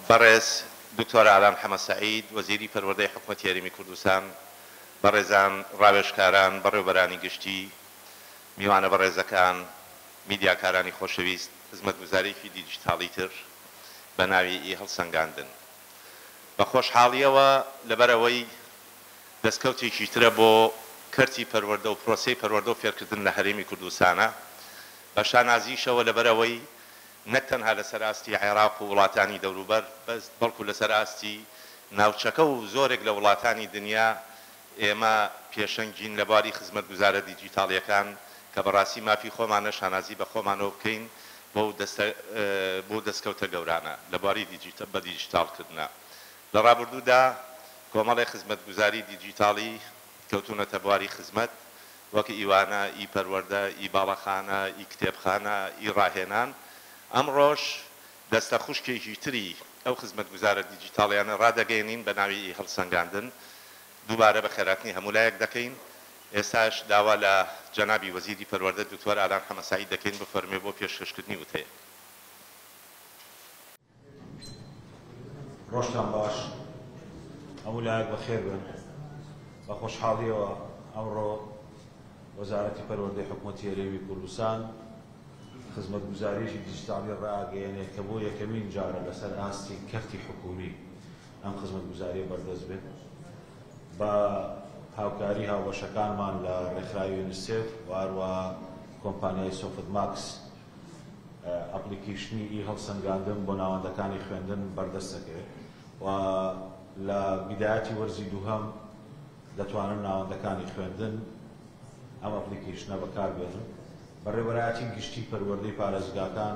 بەڕێز دکتۆر ئارام حەمە سەعید، وەزیری پەروەردەی حکومەتی هەرێمی کوردستان، بەڕێزان ڕاوێژکاران، بەڕێوبەرانی گشتی، میوانە بەڕێزەکان، میدیاکارانی خۆشەویست، خزمەتگوزاریی دیجیتاڵی تر بە ناوی ئی هەڵسەنگاندن. بە خۆشحاڵییەوە لەبەرئەوەی دەستکەوتێکی ترە بۆ کەرتی پەروەردە و پرۆسەی پەروەردە و فێرکردن لە هەرێمی کوردستانە، بە شانازیشەوە لەبەرئەوەی نەک تەنها لەسەر ئاستی عێراق و وڵاتانی دەوروبەر بەس بەڵکو لەسەر ئاستی ناوچەکە و زۆرێک لە وڵاتانی دنیا ئێمە پێشەنگین لە بواری خزمەتگوزارە دیجیتاڵیەکان کە بەڕاستی مافی خۆمانە شانازی بە خۆمانەوە بکەین بەو دەستە بەو دەستکەوتە گەورانە لە بواری بە دیجیتاڵ کردنە. لە ڕابردوودا کۆمەڵێک خزمەتگوزاری دیجیتاڵی کەوتوونەتە بواری خزمەت وەک ئیوانە، ئی پەروەردە، ئی باڵەخانە، ئی کتێبخانە، ئی ڕاهێنان. ئەمڕۆش دەستە خوشکێکی تری ئەو خزمەتگوزارە دیجیتاڵیانە ڕادەگەیەنین بە ناوی ئی هەڵسەنگاندن. دووبارە بەخێرهاتنی هەموو لایەک دەکەین. ئێستاش داوا لە جەنابی وەزیری پەروەردە دکتۆر ئالان حەمەسەعید دەکەین بفەرموێ بۆ پێشکەشکردنی وتەیەک. ڕۆژتان باش، هەموو لایەک بەخێر بێن. بە خۆشحاڵییەوە ئەمڕۆ وەزارەتی پەروەردەی حکومەتی هەرێمی کوردستان خزمەتگوزارییەکی دیجیتاڵی ڕائەگەیەنێت کە بۆ یەکەمین جارە لەسەر ئاستی کەرتی حکوومی ئەم خزمەتگوزارییە بەردەست بێت. بە هاوکاری هاوبەشەکانمان لە ڕێکخراوی یونیسێف و هەروەها کۆمپانیای سۆفت ماکس ئەپڵیکەیشنی ئی هەڵسەنگاندن بۆ ناوەندەکانی خوێندن بەردەست دەکەوێت و لە بیدایەتی وەرزی دووهەم دەتوانن ناوەندەکانی خوێندن ئەم ئەپڵیکەیشنە بەکاربێنن. بەڕێوەبەرایەتی گشتی پەروەردەی پارێزگاکان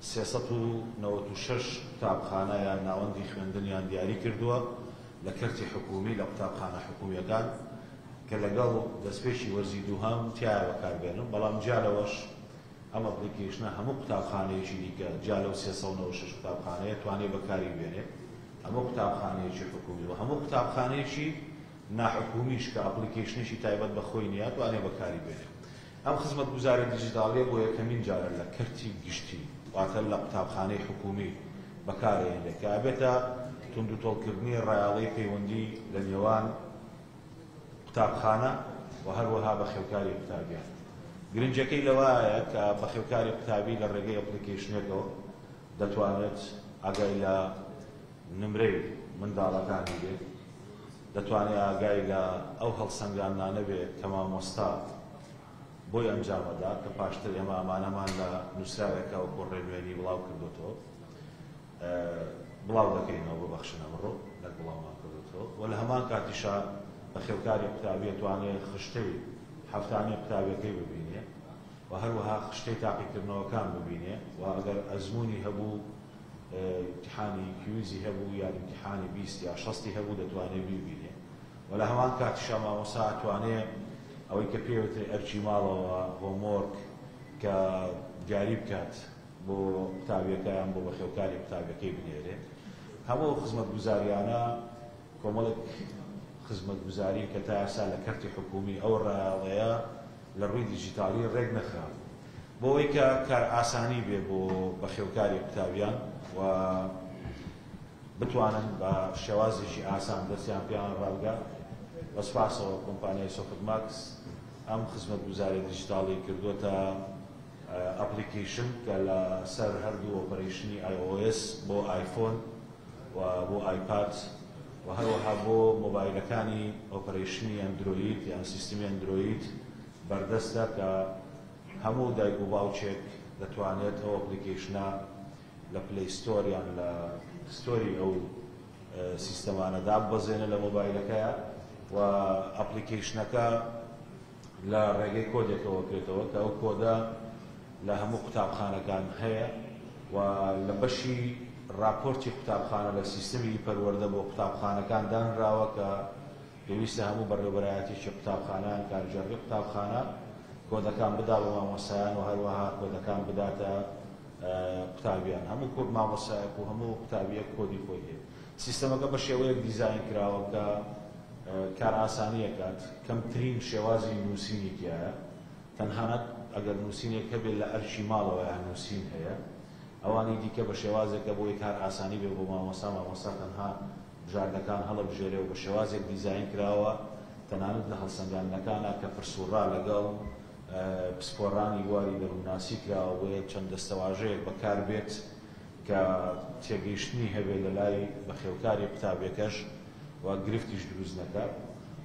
396 قوتابخانە یان ناوەندی خوێندنیان دیاری کردووە لە کەرتی حکوومی لە قوتابخانە حکوومییەکان کە لەگەڵ دەستپێکی وەرزی دووهەم تیایا بەکاربێنن، بەڵام جیا لەوەش ئەم ئەپڵیکەیشنە هەموو قوتابخانەیەکی دیکە جیا لەو 396 قوتابخانەیە توانێ بەکاری بێنێ، هەموو قوتابخانەیەکی حکوومی و هەموو قوتابخانەیەکی ناحکوومیش کە ئەپڵیکەیشنێکی تایبەت بە خۆی نییە توانێ بەکاری بێنێ. ئەم خزمەتگوزاریە دیجیتاڵیە بۆ یەکەمین جارە لە کەرتی گشتی واتە لە قوتابخانەی حکوومی بەکارئەهێنرێ کە ئەبێتە توندوتۆڵکردنی ڕایەڵەی پەیوەندی لە نێوان قوتابخانە و هەروەها بەخێوکاری قوتابیان. گرنگیەکەی لەوایە کە بەخێوکاری قوتابی لە ڕێگەی ئەپڵیکەیشنێکەوە دەتوانێت ئاگای لە نمرەی منداڵەکانی بێت، دەتوانێت ئاگای لە ئەو هەڵسەنگاندنانە بێت کە مامۆستا بۆی ئەنجامەدا کە پاشتر ئێمە ئەمانەمان لە نووسراوێکا وەکو ڕێنوێنی بڵاو کردۆتەوە. بڵاو دەکەینەوە ببەخشن ئەمڕۆ نەک بڵاومان کردۆتەوە و لە هەمان کاتیشا بەخێوکاری قوتابی ئەتوانێ خشتەی هەفتانەی قوتابیەکەی ببینێ و هەروەها خشتەی تاقیکردنەوەکان ببینێ و ئەگەر ئەزموونی هەبوو ئیمتیحانی quiz ی هەبوو یان ئیمتیحانی 20 یا شەستی هەبوو دەتوانێ بیبینێ و لە هەمان کاتیشا مامۆستا ئەتوانێ ئەوەی کە پێوترێ ئەرکی ماڵەوە homework کە دیاری بکات بۆ قوتابیەکە یان بۆ بەخێوکاری قوتابیەکەی بنێرێ. هەموو ئەو خزمەتگوزاریانە کۆمەڵێک خزمەتگوزارین کە تا ئێستا لە کەرتی حکوومی ئەو ڕایەڵەیە لە ڕووی دیجیتاڵی ڕێک نەخرابوو. بۆ ئەوەی کە کارئاسانی بێ بۆ بەخێوکاری قوتابیان و بتوانن بە شێوازێکی ئاسان دەستیان پێیان ڕابگا، بە سوپاسەوە کۆمپانیای سۆفت ماکس ئەم خزمەتگوزاریە دیجیتاڵی کردووەتە ئەپڵیکەیشن کە لە سەر هەردوو ئۆپەرەیشنی ئای ئۆ ئێس بۆ ئایفۆن و بۆ ئایپاد و هەروەها بۆ مۆبایلەکانی ئۆپەرەیشنی ئەندرۆید یان سیستمی ئەندرۆید بەردەستە کە هەموو دایک و باوکێک دەتوانێت ئەو ئەپڵیکەیشنە لە Play Store یان لە store ی ئەو سیستەمانە داببەزێنێ لە مۆبایلەکەیا و ئەپڵیکەیشنەکە لە ڕێگەی کۆدێکەوە کرێتەوە کە ئەو کۆدە لە هەموو قوتابخانەکان هەیە و لە بەشی ڕاپۆرتی قوتابخانە لە سیستمی پەروەردە بۆ قوتابخانەکان دانراوە کە پێویستە هەموو بەڕێوەبەرایەتیی قوتابخانە یان کارگێڕی قوتابخانە کۆدەکان بدا بە مامۆستایان و هەروەها کۆدەکان بداتە قوتابیان. هەموو کۆد مامۆستایەک و هەموو قوتابییەک کۆدی خۆی هەیە. سیستەمەکە بە شێوەیەک دیزاین کراوە کە کارئاسانی ئەکات، کەمترین شێوازی نووسینی تیایە، تەنهانەت ئەگەر نووسینێک هەبێت لە ئەرکی ماڵەوەیا نووسین هەیە. ئەوانی دیکە بە شێوازێکە بۆی کار ئاسانی بێ بۆ مامۆستا، مامۆستا تەنها بژاردەکان هەڵەبژێرێ و بە شێوازێک دیزاین کراوە تەنانەت لە هەڵسەنگاندنەکانا کە پرس و ڕا لەگەڵ پسپۆڕانی بواری دەروونناسی کراوە بۆیە چەند دەستەواژەیەک بەکار بێت کە تێگەیشتنی هەبێت لە لای بەخێوکاری قوتابیەکەش و گرفتیش دروست نەکات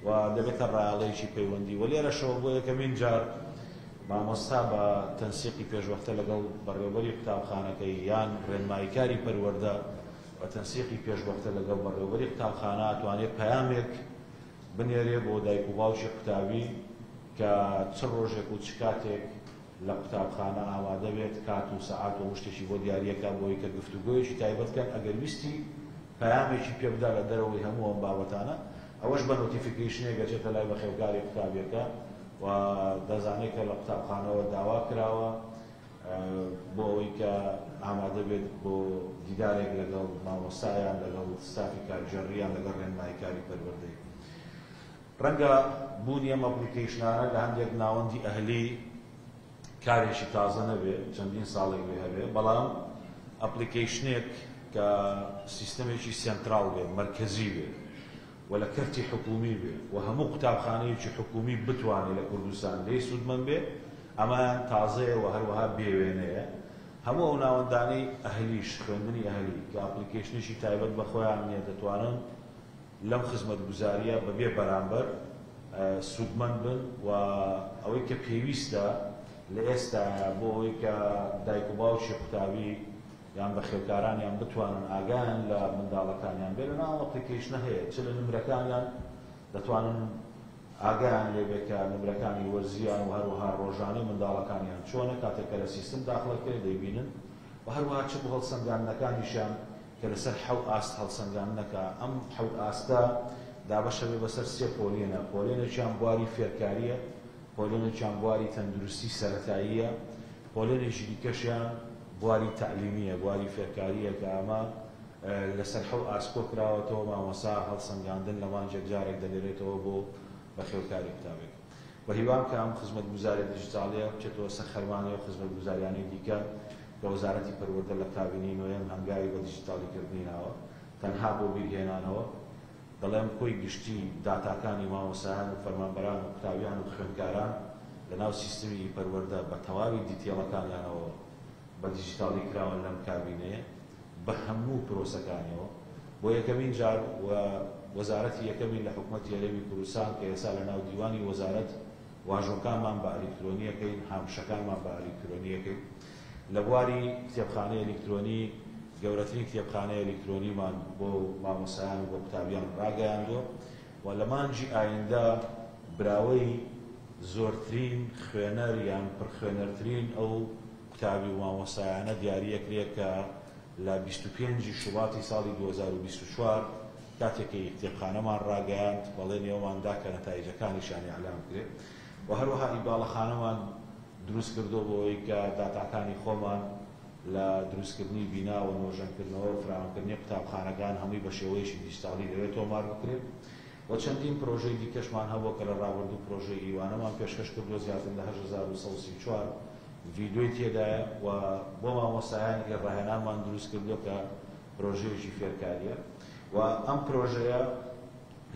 و دەبێتە ڕایەڵەیەکی پەیوەندی و لێرەشەوە بۆ یەکەمین جار مامۆستا بە تەنسیقی پێشوەختە لەگەڵ بەڕێوەبەری قوتابخانەکەی یان ڕێنماییکاری پەروەردە بە تەنسیقی پێشوەختە لەگەڵ بەڕێوەبەری قوتابخانە ئەتوانێ پەیامێک بنێرێ بۆ دایک و باوکی قوتابی کە چ ڕۆژێک و چ کاتێک لە قوتابخانە ئامادە بێت، کات و سەعات و هەموو شتێکی بۆ دیاریەکا بۆی کە گفتوگۆیەکی تایبەت کەن ئەگەر ویستی پەیامێکی پێ بدا لە دەرەوەی هەموو ئەم بابەتانە ئەوەش بە notification ێک ئەچێتە لای بەخێوکاری قوتابیەکە و دەزانێت کە لە قوتابخانەوە داوا کراوە بۆ ئەوەی کە ئامادە بێت بۆ دیدارێک لەگەڵ مامۆستایان لەگەڵ ستافی کارگێڕییان لەگەڵ ڕێنماییکاری پەروەردەی. ڕەنگە بوونی ئەم application انە لە هەندێک ناوەندی ئەهلی کارێکی تازە نەبێ، چەندین ساڵێک بێ هەبێ، بەڵام application ێک کە سیستەمێکی سێنتراڵ بێ، مەرکەزی بێ و لە کەرتی حکوومی بێ و هەموو قوتابخانەیەکی حکوومی بتوانێ لە کوردستان لێی سوودمەند بێ، ئەمەیان تازەیە و هەروەها بێوێنەیە. هەموو ئەو ناوەندانەی ئەهلیش، خوێندنی ئەهلی، کە application ێکی تایبەت بە خۆیان نییە، دەتوانن لەم خزمەتگوزارییە بە بێ بەرامبەر سوودمەند بن و ئەوەی کە پێویستە لە ئێستایا بۆ ئەوەی کە دایک و باوکی قوتابی یان بەخێوکارانیان بتوانن ئاگایان لە منداڵەکانیان بێ لەناو ئەم application ە هەیە چ لە نمرەکانیان دەتوانن ئاگایان لێ بێ کە نمرەکانی وەرزییان و هەروەها ڕۆژانەی منداڵەکانیان چۆنە کاتێک کە لە سیستم داخڵەکرێ دەیبینن و هەروەها چ بۆ هەڵسەنگاندنەکانیشیان کە لەسەر حەو ئاست هەڵسەنگاندنەکە، ئەم حەوت ئاستە دابەشەبێ بەسەر سێ پۆلێنە، پۆلێنێکیان بواری فێرکارییە، پۆلێنێکیان بواری تەندروستی سەرەتاییە، پۆلێنێکی دیکەشیان بواری تەعلیمییە، بواری فێرکارییە کە ئەمە لەسەر حەو ئاست کۆکراوەتەوە، مامۆستا هەڵسەنگاندن لە مانگێک جارێک دەنێرێتەوە بۆ بەخێوکاری قوتابێک. بە هیوام کە ئەم خزمەتگوزاریە دیجیتاڵیە بچێتەوە سەر خەرمانی ئەو خزمەتگوزاریانەی دیکە کە وەزارەتی پەروەردە لە کابینەی نۆیەم هەنگاوی بە دیجیتاڵیکردنی ناوە. تەنها بۆ بیرهێنانەوە دەڵێم کۆی گشتی داتاکانی مامۆستایان و فەرمانبەران و قوتابیان و خوێندکاران لەناو سیستمی ئی-پەروەردە بە تەواوی detail ەکانیانەوە بە دیجیتاڵی کراون لەم کابینەیە بە هەموو پرۆسەکانیەوە بۆ یەکەمین جار و وەزارەتی یەکەمین لە حکومەتی هەرێمی کوردستان کە ئێستا لە ناو دیوانی وەزارەت واژۆکانمان بە ئەلیکترۆنی ئەکەین، هامشەکانمان بە ئەلیکترۆنی ئەکەین. لە بواری کتێبخانەی ئەلیکترۆنی گەورەترین کتێبخانەی ئەلیکترۆنیمان بۆ مامۆستایان و بۆ قوتابیان ڕاگەیاندووە و لە مانگی ئایندە براوەی زۆرترین خوێنەر یان پڕخوێنەرترین ئەو قوتابی و مامۆستایانە دیاری ئەکرێ کە لە 25 ی شوباتی ساڵی 2024 کاتێک کە کتێبخانەمان ڕاگەیاند بەڵێنی ئەومان دا کە نەتایجەکانیشیان ئیعلان بکرێ و هەروەها ئی باڵەخانەمان دروست کردووە بۆ ئەوەی کە داتاکانی خۆمان لە دروستکردنی بینا و نۆژەنکردنەوە و فراوانکردنی قوتابخانەکان هەمووی بە شێوەیەکی دیجیتاڵی لەوێ تۆمار بکرێ و چەندین پرۆژەی دیکەشمان هەبووە کە لە ڕابردوو پرۆژەی ئیوانەمان پێشکەش کردووە زیاتر لە 8134 ڤیدیۆی تێدایە و بۆ مامۆستایان ئی ڕاهێنانمان دروست کردووە کە پرۆژەیەکی فێرکارییە و ئەم پرۆژەیە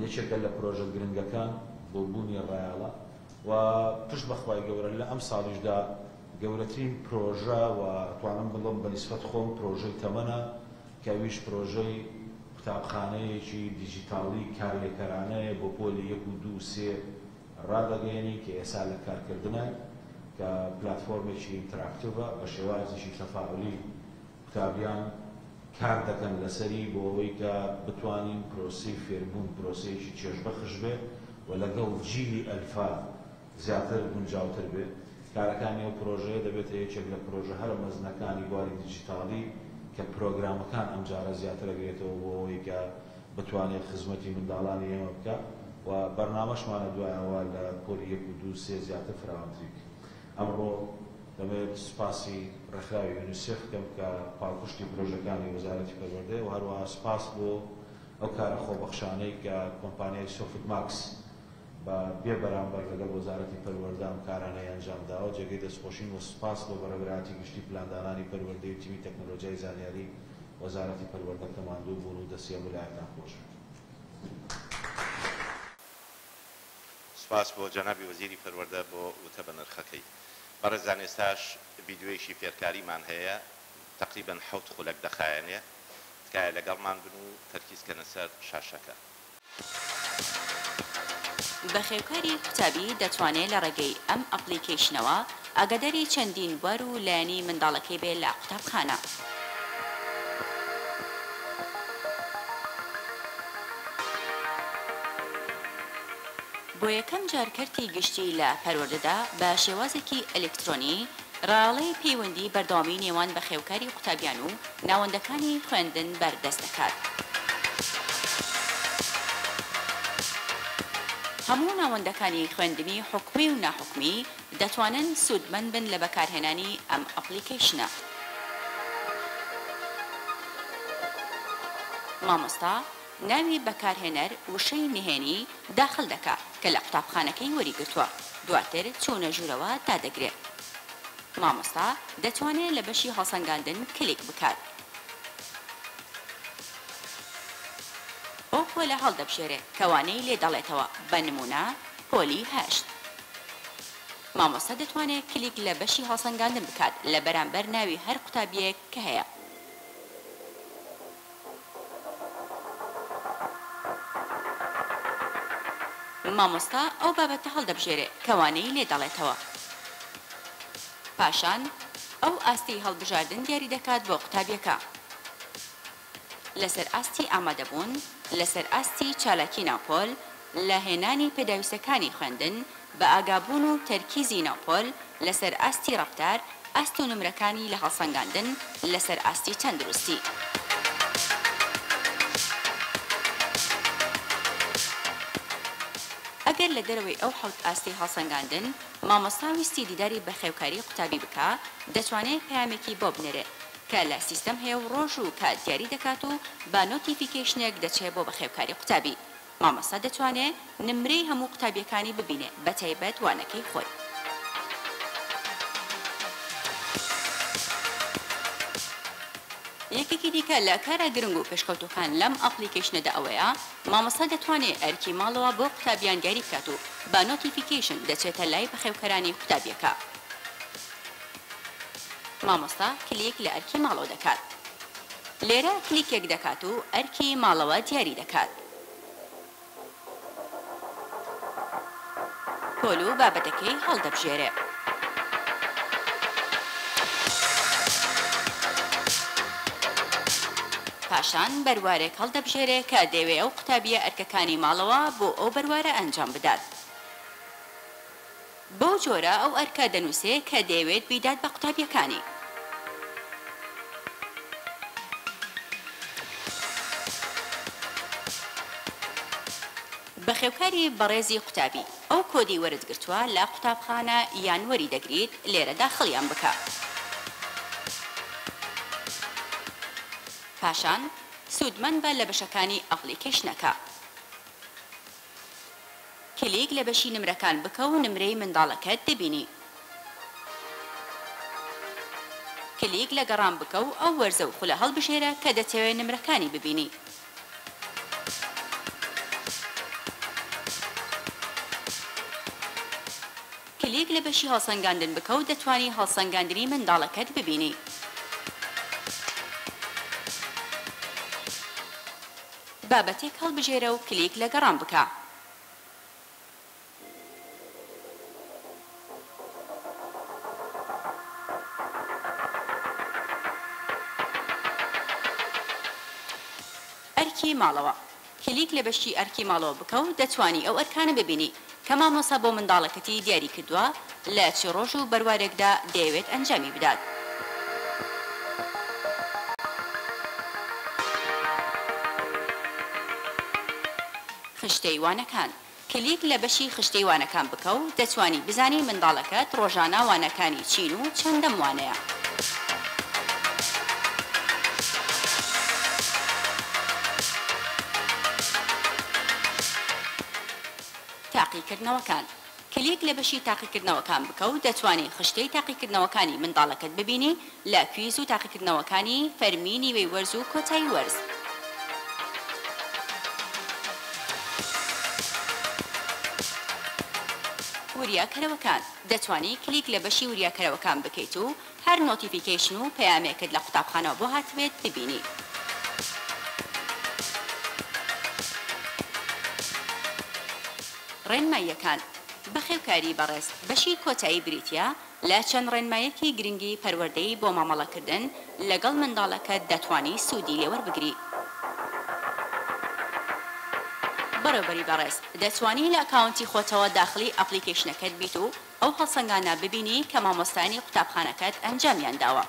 یەکێکە لە پرۆژە گرنگەکان بۆ بوونی ڕایەڵە و پشت بە خوای گەورە لە ئەمساڵیشدا گەورەترین پرۆژە و ئەتوانم بڵێم بە نیسبەت خۆم پرۆژەی تەمەنە کە ئەویش پرۆژەی قوتابخانەیەکی دیجیتاڵی کارلێکەرانەیە بۆ پۆلی یەک و دوو و سێ ڕادەگەیەنین کە ئێستا لە کارکردنە کە پلاتفۆرمێکی interactive ە بە شێوازێکی تەفاعولی قوتابیان کار دەکەن لەسەری بۆ ئەوەی کە بتوانین پرۆسەی فێربوون پرۆسەیەکی چێژبەخش بێ و لەگەڵ جیلی ئەلفا زیاتر گونجاوتر بێ. کارەکانی ئەو پرۆژەیە دەبێتە یەکێک لە پرۆژە هەرە مەزنەکانی بواری دیجیتاڵی کە پرۆگرامەکان ئەمجارە زیاتر ئەگرێتەوە بۆ ئەوەی کە بتوانێت خزمەتی منداڵانی ئێمە بکا و بەرنامەشمانە دوای ئەوە لە پۆلی یەک و دوو و سێ زیاتر فراوانتری بکەین. ئەمڕۆ دەمەوێت سوپاسی ڕێکخراوی یونیسێف بکەم کە پاڵپشتی پرۆژەکانی وەزارەتی پەروەردەیە و هەروەها سوپاس بۆ ئەو کارە خۆبەخشانەی کە کۆمپانیای سۆفت ماکس بە بێ بەرامبەر لەگەڵ وەزارەتی پەروەردە ئەم کارانەی ئەنجام داوە، جێگەی دەستخۆشین و سوپاس بۆ بەڕێوەبەرایەتی گشتی پلاندانانی پەروەردەی و تیمی تەکنەلۆجیای زانیاری وەزارەتی پەروەردە کە ماندوو بوون و دەستی هەموو لایەکتان خۆش بێت. سوپاس بۆ جەنابی وەزیری پەروەردە بۆ وتە بەنرخەکەی. بەڕێزان ئێستاش ڤیدیۆیەکی فێرکاریمان هەیە تەقریبەن حەوت خولەک دەخایەنێ تکایە لەگەڵمان بن و تەرکیز کەنە سەر شاشەکە. بەخێوکاری قوتابی دەتوانێ لە ڕێگەی ئەم ئەپڵیکەیشنەوە ئاگاداری چەندین بوار و لایەنی منداڵەکەی بێ لە قوتابخانە. بۆ یەکەم جار کەرتی گشتی لە پەروەردەدا بە شێوازێکی ئەلکترۆنی ڕایەڵەی پەیوەندی بەردەوامی نێوان بەخێوکاری قوتابیان و ناوەندەکانی خوێندن بەردەست دەکات. هەموو ناوەندەکانی خوێندنی حکومی و ناحکومی دەتوانن سوودمەند بن لە بەکارهێنانی ئەم ئەپڵیکەیشنە. مامۆستا ناوی بەکارهێنەر وشەی نهێنی داخل دەکا کە لە قوتابخانەکەی وەریگرتووە، دواتر چوونە ژوورەوە دادەگرێ. مامۆستا دەتوانێ لە بەشی هەڵسەنگاندن کلیک بکات. ئەو پۆلە هەڵدەبژێرێ کە وانەی لێ دەڵێتەوە، بە نموونە پۆلی هەشت. مامۆستا دەتوانێ کلیک لە بەشی هەڵسەنگاندن بکات لە بەرامبەر ناوی هەر قوتابییەک کە هەیە. مامۆستا ئەو بابەتە هەڵدەبژێرێ کە وانەی لێ دەڵێتەوە. پاشان ئەو ئاستەی هەڵبژاردن دیاری دەکات بۆ قوتابیەکە. لەسەر ئاستی ئامادەبوون، لەسەر ئاستی چالاکی ناو پۆل، لە هێنانی پێداویستەکانی خوێندن، بەئاگابوون و تەرکیزی ناو پۆل، لەسەر ئاستی ڕەفتار، ئاست و نمرەکانی لە هەڵسەنگاندن، لەسەر ئاستی تەندروستی. ئەگەر لە دەرەوەی ئەو حەوت ئاستەی هەڵسەنگاندن، مامۆستا ویستی دیداری بەخێوکاری قوتابی بکا، دەتوانێ پەیامێکی بۆ بنێرێ، کە لە سیستەم هەیە و ڕۆژ و کات دیاری دەکات و بە notification ێک دەچێ بۆ بەخێوکاری قوتابی. مامۆستا دەتوانێ نمرەی هەموو قوتابیەکانی ببینێ بەتایبەت وانەکەی خۆی. یەکێکی دیکە لە کارە گرنگ و پێشکەوتووەکان لەم ئەپڵیکەیشنەدا ئەوەیە مامۆستا دەتوانێ ئەرکی ماڵەوە بۆ قوتابیان دیاری بکات و بە notification دەچێتە لای بەخێوکەرانی قوتابیەکە. مامۆستا کلیک لە ئەرکی ماڵەوە دەکات. لێرە کلیکێک دەکات و ئەرکی ماڵەوە دیاری دەکات. پۆل و بابەتەکەی هەڵدەبژێرێ. پاشان بەروارێک هەڵدەبژێرێ کە دەیەوێ ئەو قوتابییە ئەرکەکانی ماڵەوە بۆ ئەو بەروارە ئەنجام بدات. بەو جۆرە ئەو ئەرکە دەنووسێ کە دەیەوێت بیدات بە قوتابییەکانی. بەخێوکاری بەڕێزی قوتابی، ئەو کۆدەی وەرت گرتووە لە قوتابخانە یان وەری دەگریت لێرە داخڵیان بکە. پاشان سوودمەند بە لە بەشەکانی ئەپڵیکەیشنەکە. کلیک لە بەشی نمرەکان بکە و نمرەی منداڵەکەت دەبینی. کلیک لە گەڕان بکە و ئەو وەرزە و خولە هەڵبژێرە کە دەتەوێ نمرەکانی ببینی. کلیک لە بەشی هەڵسەنگاندن بکە و دەتوانی هەڵسەنگاندنی منداڵەکەت ببینی. بابەتێک هەڵبژێرە و کلیک لە گەڕان بکە. ئەرکی ماڵەوە، کلیک لە بەشی ئەرکی ماڵەوە بکە و دەتوانی ئەو ئەرکانە ببینی کە مامۆستا بۆ منداڵەکەتی دیاری کردووە لە چ ڕۆژ و بەروارێکدا دەیەوێت ئەنجامی بدات. خشتەی وانەکان، کلیک لە بەشی خشتەی وانەکان بکە و دەتوانی بزانی منداڵەکەت ڕۆژانە وانەکانی چین و چەندەم وانەیە. تاقیکردنەوەکان. کلیک لە بەشی تاقیکردنەوەکان بکە و دەتوانی خشتەی تاقیکردنەوەکانی منداڵەکەت ببینی لە quiz و تاقیکردنەوەکانی فەرمی نیوەی وەرز و کۆتایی وەرز. وریاکەرەوەکان، دەتوانی کلیک لە بەشی وریاکەرەوەکان بکەیت و هەر notification و پەیامێکت لە قوتابخانەوە بۆ هاتبێت ببینی. ڕێنماییەکان، بەخێوکاری بەڕێز، بەشی کۆتایی بریتییە لە چەند ڕێنمایەکی گرنگی پەروەردەیی بۆ مامەڵەکردن لەگەڵ منداڵەکەت دەتوانی سوودی لێ وەربگری. بەڕێوبەری بەڕێز، دەتوانی لە account ی خۆتەوە داخڵی application ەکەت بیت و ئەو هەڵسەنگانە ببینی کە مامۆستایانی قوتابخانەکەت ئەنجامیان داوە.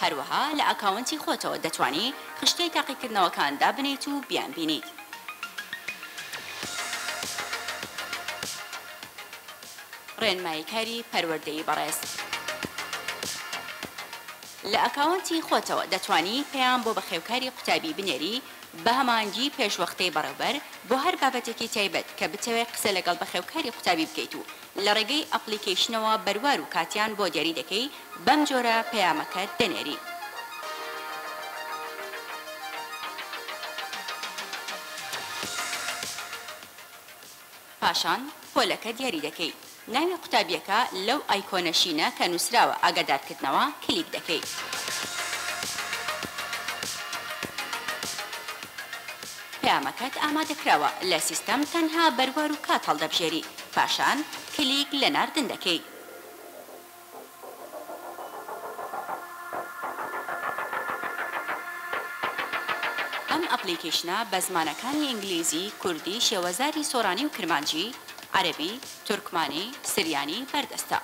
هەروەها لە account ی خۆتەوە دەتوانی خشتەی تاقیکردنەوەکان دابنێیت و بیانبینیت. ڕێنماییکاری پەروەردەیی بەڕێز. لە account ی خۆتەوە دەتوانی پەیام بۆ بەخێوکاری قوتابی بنێری بە هەماهەنگی پێشوەختەی بەڕێوبەر بۆ هەر بابەتێکی تایبەت کە بتەوێت قسە لەگەڵ بەخێوکاری قوتابی بکەیت و لە ڕێگەی application ەوە بەروار و کاتیان بۆ دیاری دەکەی بەم جۆرە پەیامەکەت دەنێری. پاشان پۆلەکە دیاری دەکەی. ناوی قوتابیەکە لەو ئایکۆنە شینە کە نوسراوە ئاگادارکردنەوە کلیک دەکەی. پەیامەکەت ئامادەکراوە لە سیستەم تەنها بەروار و کات هەڵدەبژێری پاشان کلیک لە ناردن دەکەی. ئەم application ە بە زمانەکانی ئینگلیزی، کوردی، شێوەزاری سۆرانی و کرمانجی، عەرەبی، تورکمانی، سریانی بەردەستە.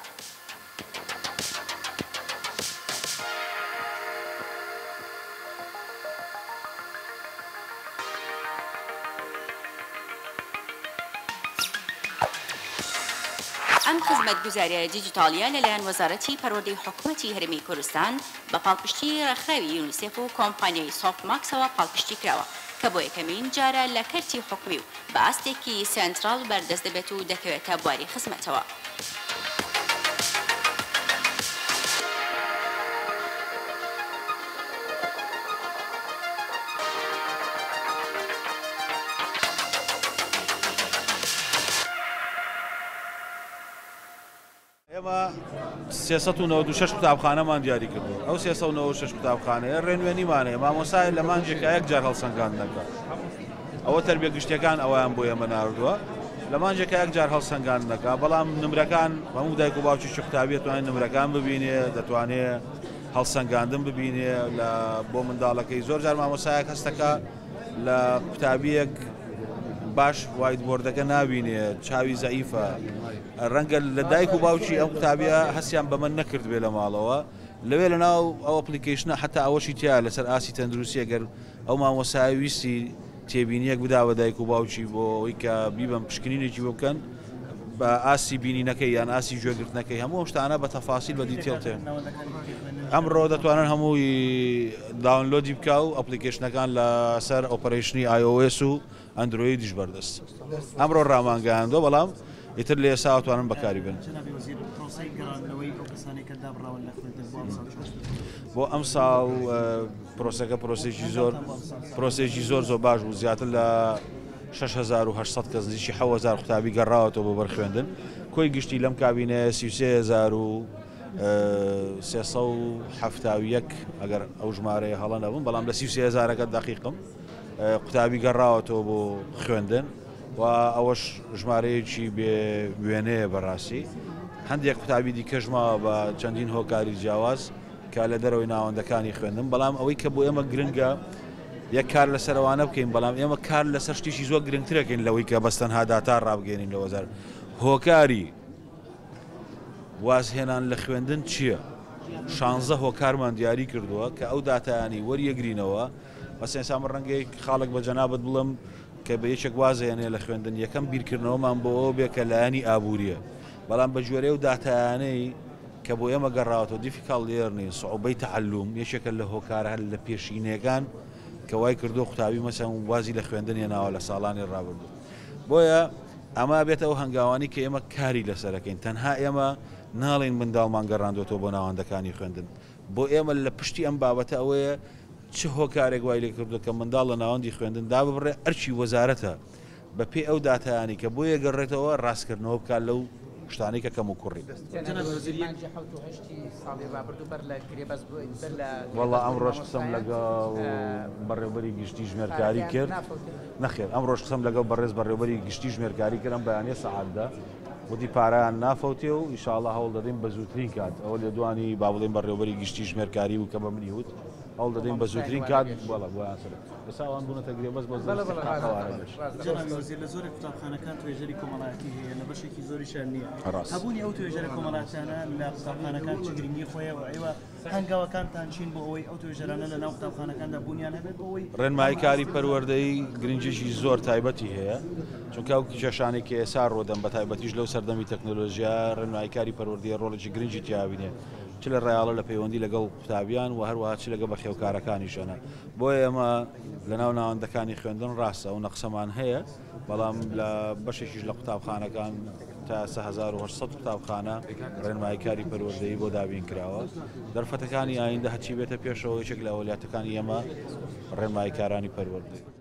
ئەم خزمەتگوزارییە دیجیتاڵییە لەلایەن وەزارەتی پەروەردەی حکومەتی هەرێمی کوردستان بە پاڵپشتی ڕێکخراوی یونیسێف و کۆمپانیای سۆفتماکسەوە پاڵپشتی کراوە کە بۆ یەکەمین جارە لە کەرتی حکومی و بە ئاستێکی سێنتراڵ بەردەست دەبێت و دەکەوێتە بواری خزمەتەوە. ئێمە 396 قوتابخانەمان دیاری کردووە، ئەو 396 قوتابخانەیە ڕێنوێنیمان هەیە، مامۆستای لە مانگێکا یەک جار هەڵسەنگاندن دەکات، ئەوە تەربیە گشتیەکان ئەوەیان بۆ ئێمە ناردووە، لە مانگێکا یەک جار هەڵسەنگاندن دەکات، بەڵام نمرەکان هەموو دایک و باوکێکی قوتابی دەتوانێت نمرەکان ببینێ، دەتوانێت هەڵسەنگاندن ببینێ لە بۆ منداڵەکەی. زۆر جار مامۆستایەک هەستەکە لە قوتابیەک باش whiteboard ەکە نابینێ، چاوی زەعیفە، ڕەنگە لە دایک و باوکی ئەم قوتابیە هەستیان بەمە نەکردبێ لە ماڵەوە، لەوێ لە ناو ئەو application ە حتا ئەوەشی تیا لەسەر ئاستی تەندروستی ئەگەر ئەو مامۆستایە ویستی تێبینیەک بدا بە دایک و باوکی بۆ ئەوەی کە بیبەن پشکنینێکی بۆ بکەن بە ئاستی بینینەکەی یان ئاستی گوێگرتنەکەی، هەموو ئەم شتانە بە تەفاسیل بە detail تێ ئەمڕۆ دەتوانن هەمووی download ی بکا و application ەکان لەسەر operation ی iOS و ئەندرۆیدیش بەردەست ئەمڕۆ ڕامانگەیاندووە، بەڵام ئیتر لە ئێستا ئەتوانن بەکاری بن. جەنابی وەزیر، پرۆسەی گەڕاندنەوەی ئەو کەسانەی کە دابڕاون لە خوێندن بۆ ئەمساڵ چۆن؟ بۆ ئەمساڵ پرۆسەکە پرۆسەیەکی زۆر پرۆسەیەکی زۆر زۆر باش بوو، زیاتر لە 6800 کەس نزیکی 7000 قوتابی گەڕاوەتەوە بۆ بەر خوێندن. کۆی گشتی لەم کابینەیە 33371 ئەگەر ئەو ژمارەیە هەڵە نەبم، بەڵام لە 33 هەزارەکە دەقیقم قوتابی گەڕاوەتەوە بۆ خوێندن و ئەوەش ژمارەیەکی بێ وێنەیە بەڕاستی. هەندێک قوتابی دیکەش ماوە بە چەندین هۆکاری جیاواز کە لە دەرەوەی ناوەندەکانی خوێندن، بەڵام ئەوەی کە بۆ ئێمە گرنگە یەک کار لەسەرەوانە بکەین، بەڵام ئێمە کار لەسەر شتێکی زۆر گرنگترەکەین لەوەی کە بەس تەنها داتا ڕابگەێنین لە وەزار. هۆکاری وازهێنان لە خوێندن چییە؟ 16 هۆکارمان دیاری کردووە کە ئەو داتایانی وەریەگرینەوە. مەسەن ئێستا من ڕەنگە یەک خاڵێک بە جەنابت بڵێم کە بە یەکێک وازهێنێ لە خوێندن، یەکەم بیرکردنەوەمان بۆ ئەوە بێ کە لایەنی ئابووریە، بەڵام بە گوێرەی ئەو داتایانەی کە بۆ ئێمە گەڕاوەتەوە difficult learning، صعوبەی تعلم یەکێکە لە هۆکارە لە پێشینەکان کە وای کردووە قوتابی مەسەن وازی لە خوێندن هێناوە لە ساڵانی ڕابردوو. بۆیە ئەمە ئەبێتە ئەو هەنگاوانەی کە ئێمە کاری لەسەرەکەین. تەنها ئێمە ناڵێین منداڵمان گەڕاندووەتەوە بۆ ناوەندەکانی خوێندن. بۆ ئێمە لە پشتی ئەم بابەتە ئەوەیە چ هۆکارێک وای لێکردووە کە منداڵ لە ناوەندی خوێندن داببڕێ، ئەرکی وەزارەتە بە پێی ئەو داتایانەی کە بۆی ئەگەڕێتەوە ڕاستکردنەوە بکات لەو شتانەی کە کەموکوڕین. وەڵا ئەمڕۆش قسەم لەگەڵ بەڕێوبەری گشتی ژمێرکاری کرد، نەخێر ئەمڕۆش قسەم لەگەڵ بەڕێز بەڕێوبەری گشتی ژمێرکاری کرد ئەم بەیانیە سەعات دە وتی پارەیان نافەوتێ و ئیشاڵا هەوڵ دەدەین بە زووترین کات ئەوە لێدوانی با بڵێین بەڕێوبەری گشتی ژمێرکاری بوو کە بە منی وت هەوڵ دەدەین بە زووترین کات بەڵێ بۆیان سەر ئێستا ئەوان بوونەتە گرێبەست بۆ بەڵێ بەڵێ ڕاستە ئەوانە بێت. ڕاستە جەنابی وەزیر لە زۆرێک قوتابخانەکان توێژەری کۆمەڵایەتی هەیە لە بەشێکی زۆریشیان نییە ڕاست. هەبوونی ئەو توێژەرە کۆمەڵاتیانە لە قوتابخانەکان چ گرنگی خۆیە و ئێوە هەنگاوەکانتان چین بۆ ئەوەی ئەو توێژەرانە لە ناو قوتابخانەکاندا بوونیان هەبێت بۆ ئەوەی ڕێنمایی کاری پەروەردەیی گرنگیی زۆر تایبەتی هەیە، چونکە ئەو کێشانەی کە ئێستا ڕوودەن بە تایبەتیش لەو سەردەمی تەکنەلۆژیا ڕێنمایی کاری پەروەردەیی ڕۆڵێکی گرنگی تیا بینێ چ لە ڕایەڵە لە پەیوەندی لەگەڵ قوتابیان و هەروەها چ لەگەڵ بەخێوکارەکانیشەنە. بۆیە ئێمە لەناو ناوەندەکانی خوێندن ڕاستە ئەو نەقسەمان هەیە، بەڵام لە بەشێکیش لە قوتابخانەکان تا ئێستا 1800 قوتابخانە ڕێنمایی کاری پەروەردەیی بۆ دابین کراوە. دەرفەتەکانی ئایندە هەرچی بێتە پێشەوە یەکێک لە ئەولیاتەکانی ئێمە ڕێنماییکارانی پەروەردەیی.